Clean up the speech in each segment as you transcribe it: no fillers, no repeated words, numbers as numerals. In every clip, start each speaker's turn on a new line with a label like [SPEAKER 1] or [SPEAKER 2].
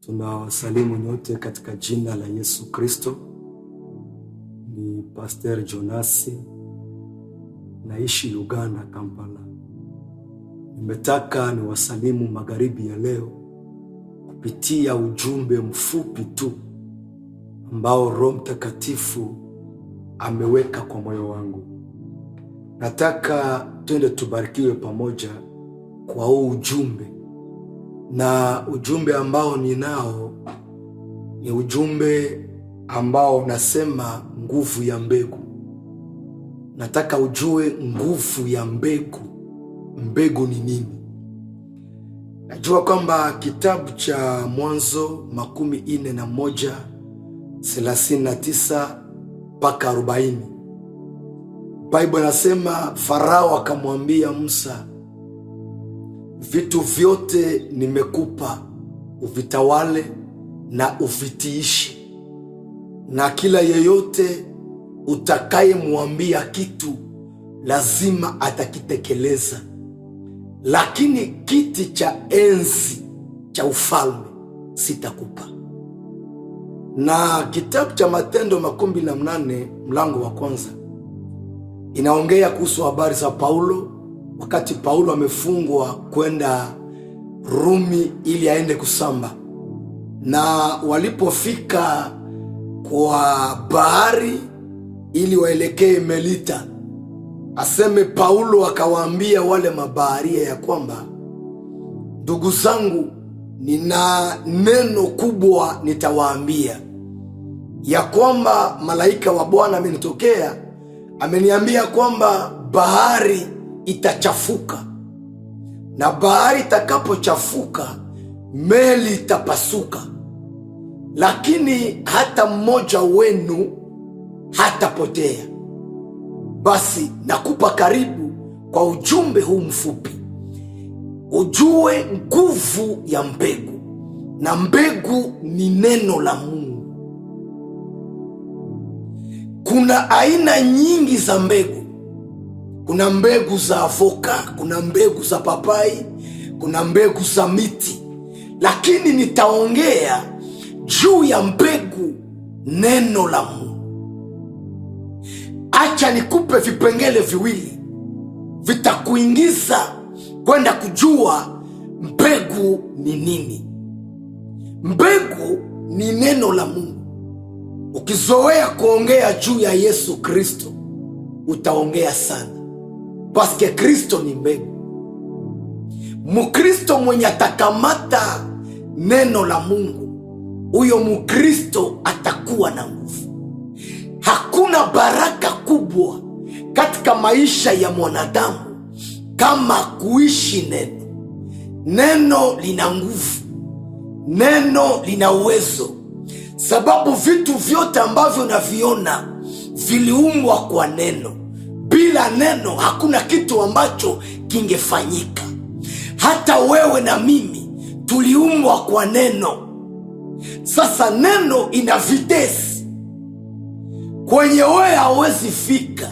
[SPEAKER 1] Tunawasalimu nyote katika jina la Yesu Kristo. Ni Pastor Jonasi, naishi Uganda, Kampala. Nimetaka niwasalimu magharibi ya leo kupitia ujumbe mfupi tu ambao Roho Mtakatifu ameweka kwa moyo wangu. Nataka twende tubarikiwe pamoja kwa huu ujumbe, na ujumbe ambao ninao ni ujumbe ambao unasema nguvu ya mbegu. Nataka ujue nguvu ya mbegu. Mbegu ni nini? Najua kwamba kitabu cha Mwanzo 41:39 mpaka 40, Bible inasema Farao akamwambia Musa, vitu vyote nimekupa uvitawale na uvitiishi, na kila yeyote utakayemwambia kitu lazima atakitekeleza, lakini kiti cha enzi cha ufalme sitakupa. Na kitabu cha Matendo 28 mlango wa kwanza inaongea kuhusu habari za Paulo, wakati Paulo amefungwa kwenda Rumi ili aende kusamba, na walipofika kwa bahari ili waelekee Melita, aseme Paulo akawaambia wale mabaharia ya kwamba, ndugu zangu, nina neno kubwa nitawaambia, ya kwamba malaika wa Bwana amenitokea, ameniambia kwamba bahari itachafuka, na bahari itakapochafuka meli itapasuka, lakini hata mmoja wenu hatapotea. Basi nakupa karibu kwa ujumbe huu mfupi, ujue nguvu ya mbegu, na mbegu ni neno la Mungu. Kuna aina nyingi za mbegu. Kuna mbegu za avoka, kuna mbegu za papai, kuna mbegu za miti, lakini nitaongea juu ya mbegu, neno la Mungu. Acha nikupe vipengele viwili vitakuingiza kwenda kujua mbegu ni nini. Mbegu ni neno la Mungu. Ukizoea kuongea juu ya Yesu Kristo utaongea sana, paske Kristo ni mbegu. Mukristo mwenye atakamata neno la Mungu, huyo Mukristo atakuwa na nguvu. Hakuna baraka kubwa katika maisha ya mwanadamu kama kuishi neno. Neno lina nguvu, neno lina uwezo, sababu vitu vyote ambavyo unaviona viliumbwa kwa neno. Bila neno hakuna kitu ambacho kingefanyika. Hata wewe na mimi tuliumbwa kwa neno. Sasa neno ina vitesi kwenye wewe hawezi fika,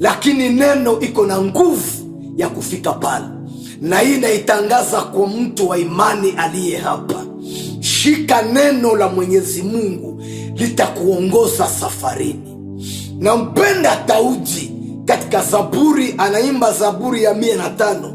[SPEAKER 1] lakini neno iko na nguvu ya kufika pale, na hii naitangaza kwa mtu wa imani aliye hapa. Shika neno la Mwenyezi Mungu, litakuongoza safarini. Nampenda Daudi katika Zaburi, anaimba Zaburi ya 105,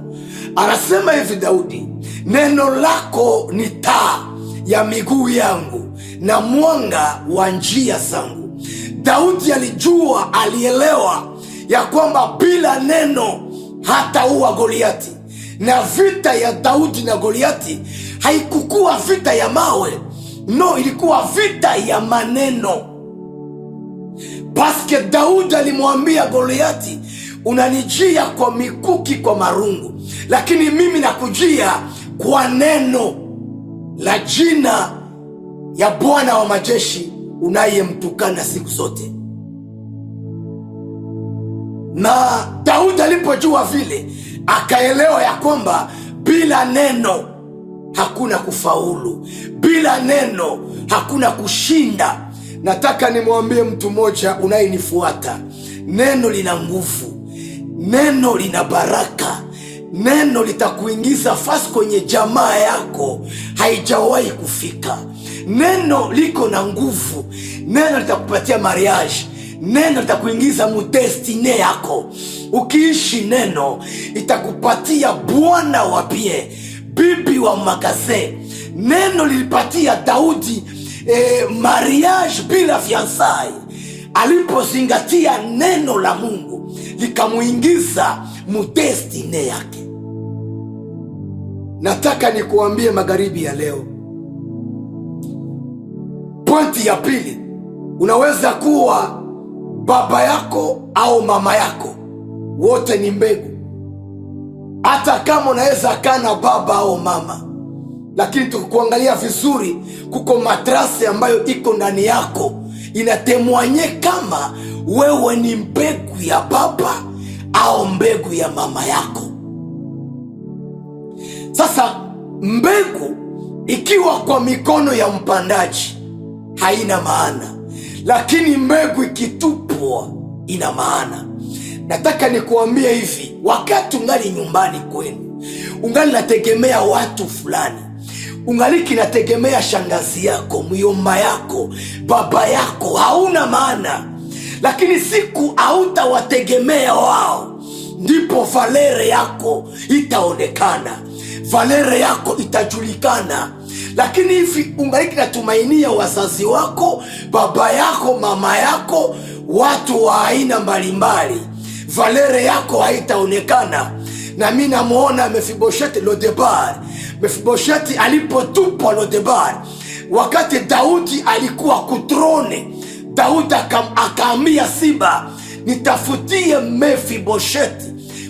[SPEAKER 1] anasema hivi Daudi, neno lako ni taa ya miguu yangu na mwanga wa njia zangu. Daudi alijua, alielewa ya kwamba bila neno hataua Goliati. Na vita ya Daudi na Goliati haikukuwa vita ya mawe, no, ilikuwa vita ya maneno. Paske Daudi alimwambia Goliati, unanijia kwa mikuki, kwa marungu, lakini mimi nakujia kwa neno la jina ya Bwana wa majeshi unayemtukana siku zote. Na Daudi alipojua vile, akaelewa ya kwamba bila neno hakuna kufaulu, bila neno hakuna kushinda. Nataka nimwambie mtu mmoja unayenifuata, neno lina nguvu, neno lina baraka, Neno litakuingiza fasi kwenye jamaa yako haijawahi kufika. Neno liko na nguvu. Neno litakupatia mariage. Neno litakuingiza mu destinée yako. Ukiishi neno, itakupatia bwana wa bien, bibi wa magasin. Neno lilipatia Daudi mariage bila fiançailles. Alipozingatia neno la Mungu likamuingiza mu destinée yake. Nataka nikuambie magharibi ya leo, pointi ya pili, unaweza kuwa baba yako au mama yako wote ni mbegu. Hata kama unaweza kaa na baba au mama, lakini tukikuangalia vizuri, kuko ma traces ambayo iko ndani yako inatémoigner kama wewe ni mbegu ya baba au mbegu ya mama yako. Sasa mbegu ikiwa kwa mikono ya mpandaji haina maana, lakini mbegu ikitupwa ina maana. Nataka nikuambie hivi, wakati ungali nyumbani kwenu, ungali nategemea watu fulani, ungaliki nategemea shangazi yako, myomba yako, baba yako, hauna maana. Lakini siku hautawategemea wao, ndipo valeur yako itaonekana, valeur yako itajulikana. Lakini hivi ungaliki natumainia wazazi wako, baba yako, mama yako, watu wa aina mbalimbali, valeur yako haitaonekana. Na mi namwona Mefibosheti Lodebar. Mefibosheti alipotupwa Lodebar, wakati Daudi alikuwa ku trône, Daudi akaambia Siba, nitafutie Mefibosheti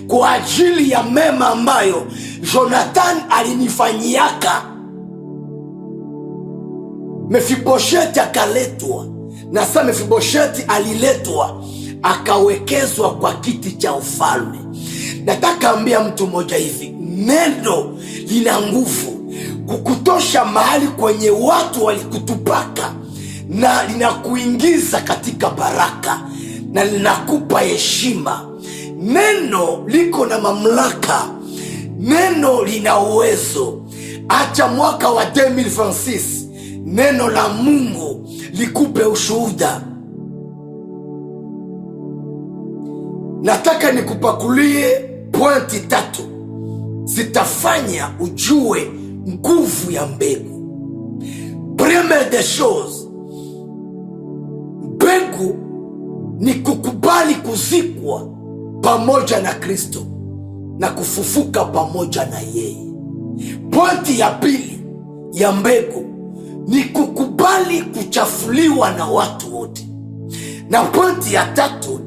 [SPEAKER 1] kwa ajili ya mema ambayo Jonathan alinifanyiaka. Mefibosheti akaletwa, na sasa Mefibosheti aliletwa akawekezwa kwa kiti cha ufalme. Nataka ambia mtu mmoja hivi, neno lina nguvu kukutosha mahali kwenye watu walikutupaka, na linakuingiza katika baraka na linakupa heshima. Neno liko na mamlaka, neno lina uwezo. Acha mwaka wa 2026 neno la Mungu likupe ushuhuda. Nataka nikupakulie pointi tatu zitafanya ujue nguvu ya mbegu. Première des choses, mbegu ni kukubali kuzikwa pamoja na Kristo na kufufuka pamoja na yeye. Pointi ya pili ya mbegu ni kukubali kuchafuliwa na watu wote, na pointi ya tatu,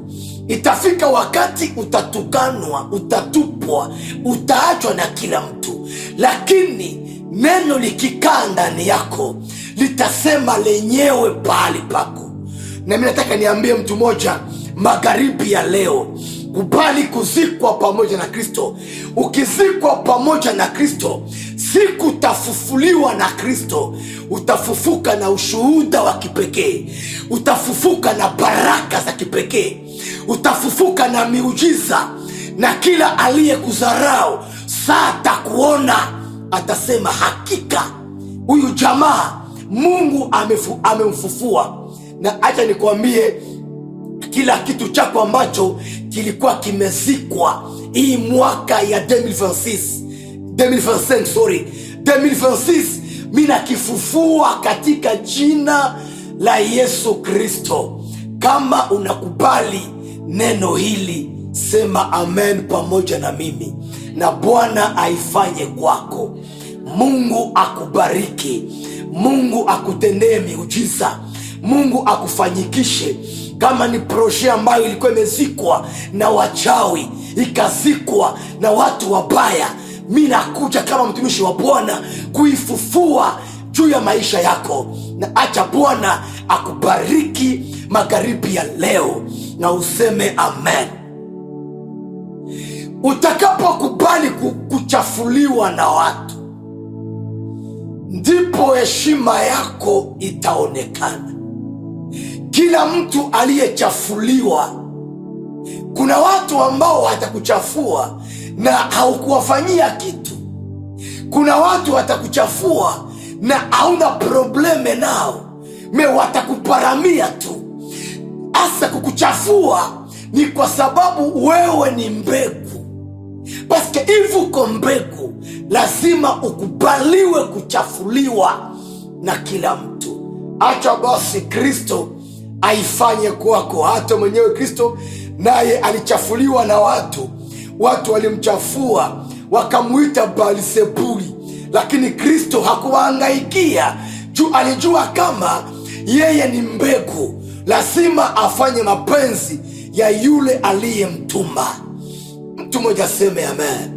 [SPEAKER 1] itafika wakati utatukanwa, utatupwa, utaachwa na kila mtu, lakini neno likikaa ndani yako litasema lenyewe pahali pako. Na mi nataka niambie mtu mmoja magharibi ya leo, kubali kuzikwa pamoja na Kristo. Ukizikwa pamoja na Kristo, siku utafufuliwa na Kristo, utafufuka na ushuhuda wa kipekee, utafufuka na baraka za kipekee, utafufuka na miujiza, na kila aliyekudharau saa atakuona atasema, hakika huyu jamaa Mungu amemfufua. Na acha nikwambie, kila kitu chako ambacho kilikuwa kimezikwa hii mwaka ya 2026, 2025, sorry, 2026, mi nakifufua katika jina la Yesu Kristo. Kama unakubali neno hili, sema amen pamoja na mimi, na Bwana aifanye kwako. Mungu akubariki, Mungu akutendee miujiza, Mungu akufanyikishe. Kama ni projet ambayo ilikuwa imezikwa na wachawi, ikazikwa na watu wabaya, mi nakuja kama mtumishi wa Bwana kuifufua juu ya maisha yako, na acha Bwana akubariki magharibi ya leo, na useme amen. Utakapokubali kuchafuliwa na watu, ndipo heshima yako itaonekana. Kila mtu aliyechafuliwa, kuna watu ambao watakuchafua na haukuwafanyia kitu. Kuna watu watakuchafua na hauna problème nao, mais watakuparamia tu. Asa kukuchafua ni kwa sababu wewe ni mbegu, paske hivi uko mbegu, lazima ukubaliwe kuchafuliwa na kila mtu. Acha basi Kristo aifanye kwako. Hata mwenyewe Kristo naye alichafuliwa na watu, watu walimchafua wakamwita Baalzebuli, lakini Kristo hakuwahangaikia juu alijua kama yeye ni mbegu, lazima afanye mapenzi ya yule aliyemtuma. Mtu mmoja aseme amen.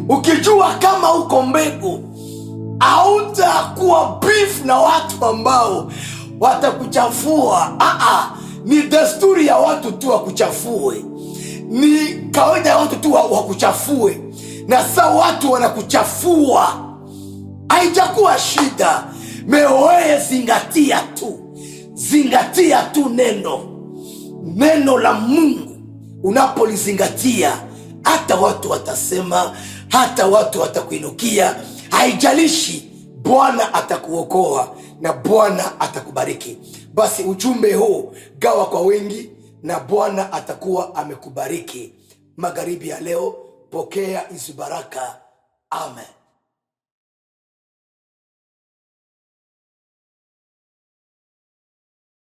[SPEAKER 1] Ukijua kama uko mbegu, hautakuwa beef na watu ambao watakuchafua. Aa, ni desturi ya watu tu wakuchafue, ni kawaida ya watu tu wakuchafue, na sa watu wanakuchafua haijakuwa shida. Mais weye zingatia tu, zingatia tu neno la Mungu. Unapolizingatia, hata watu watasema, hata watu watakuinukia, haijalishi, Bwana atakuokoa na Bwana atakubariki. Basi ujumbe huu gawa kwa wengi, na Bwana atakuwa amekubariki. Magharibi ya leo, pokea hizi baraka. Amen.